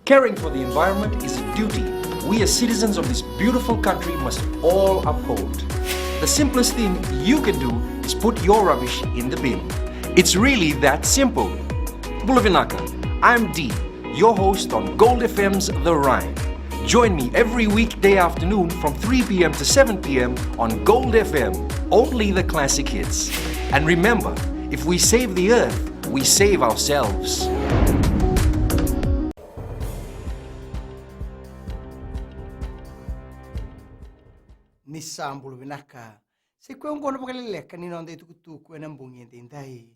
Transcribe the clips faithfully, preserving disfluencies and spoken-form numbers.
Caring for the environment is a duty we as citizens of this beautiful country must all uphold. The simplest thing you can do is put your rubbish in the bin. It's really that simple. Bula vinaka, I'm Dee, your host on Gold F M's The Rhyme. Join me every weekday afternoon from three p.m. to seven p.m. on Gold F M, only the classic hits. And remember, if we save the earth, we save ourselves. Ni sa bula vinaka. Sa i koya oqo na vakaleleka ni noda itukutuku ena bogi edaidai.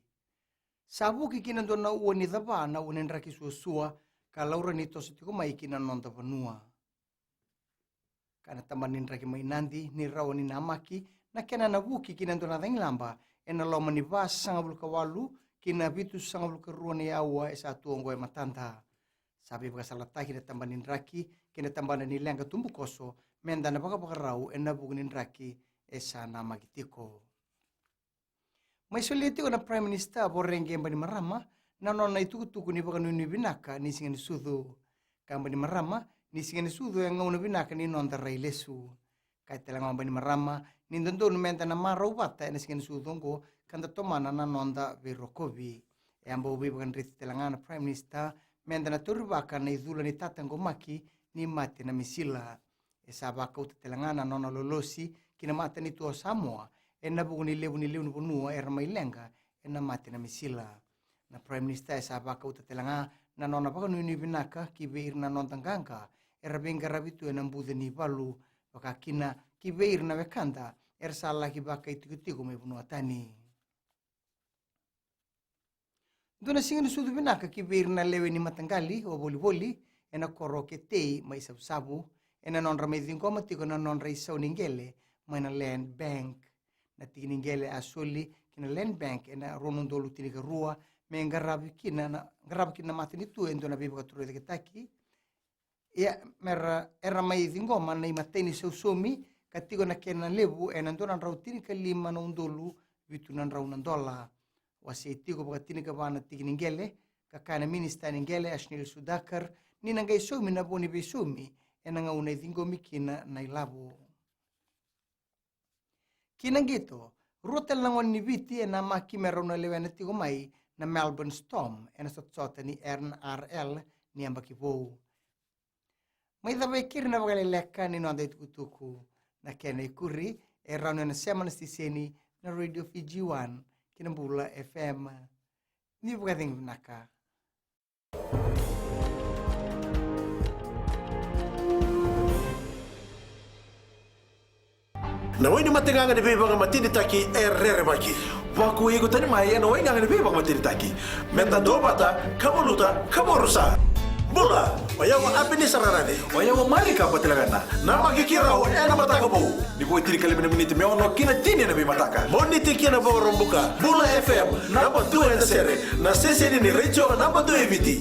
Sa vuki ki na dua na ua ni cava na ua ni draki suasua ka laurai ni toso tiko mai ki na noda vanua. Ka na tabana ni draki mai Nadi ni rawa ni namaki na kena na vuki ki na dua na cagilaba ena loma ni vasagavulu ka walu ki na vitusagavulu ka rua na aua e sa tu oqo e matada. Sa veivakasalataki na tabana ni draki kei na tabana ni leqa tubukoso me da na vakavakarau ena vuku ni draki e sa namaki tiko. Mai solia tiko na Prime Minister Voreqe Bainimarama na nona itukutuku ni vakanuinui vinaka ni siga ni sucu. Ka Bainimarama ni siga ni sucu e gauna vinaka ni noda rai lesu. Kaya tale ga o Bainimarama ni dodonu me da na marau vata ena siga ni sucu oqo ka da tomana na noda veirokovi. E a bau veivakadreti tale ga na Prime Minister me da na taurivaka na icula ni tataqomaki ni mate na misila. E sa vakauta tale ga na nona lolosi ki na matanitu o Samoa ena vuku ni levu ni lewe ni vanua era mai leqa ena mate na misila. Na Prime Minister e sa vakauta tale ga na nona vakanuinui vinaka ki vei ira na noda qaqa era veiqaravi tu ena buca ni valu, vaka kina ki vei ira na wekada era sa laki vakaitikotiko mai vanua tani. Dua na siga ni sucu vinaka ki vei ira na lewe ni mataqali o volivoli ena koro o Ketei mai Savusavu ena nodra mai ciqoma tiko na nodra isau ni qele mai na Land Bank. Na tiki ni qele a soli ki na Land Bank ena rua na udolu tinikarua me qarava kina na, qarava kina na matanitu e dua na veivakatorocaketaki. Ia, mera, era mai ciqoma na imatai ni sausaumi ka tiko na kena levu ena dua na drau tinikalima na udolu vitu na drau na dola. Wasei tiko vakatinikava na tiki ni qele ka kaya na minisita ni qele Ashnil Sudhakar ni na qai saumi na vo ni veisaumi ena gauna e ciqomi kina na ilavo. Ki na qito, rua tale na gone ni Viti e namaki me rau na lewena tiko mai na Melbourne Storm ena sotasota ni N R L ni yabaki vou. Mai cava e keri na vakaleleka ni noda itukutuku. Na kena ikuri e rawa ni o na sema na siteseni na Radio Fiji One kei na Bula F M. Ni vakacegu vinaka. Na wai ni mategaga ni veivakamatenitaki e rerevaki. Vakuai iko tani mai ena waigaga ni veivakamatenitaki. Meda duavata, ka valuta, ka vakarusa. Bula, o yau o Apenisa Rarave. O yau o Marika Batilavena. Namaki keirau ena mataka vou. Ni vo e tinikalima na miniti me ono ki na tini ena veimataka. Moniti ki na Vakaraubuka. Bula F M, naba dua ena sere. Na siteseni ni retio naba dua e Viti.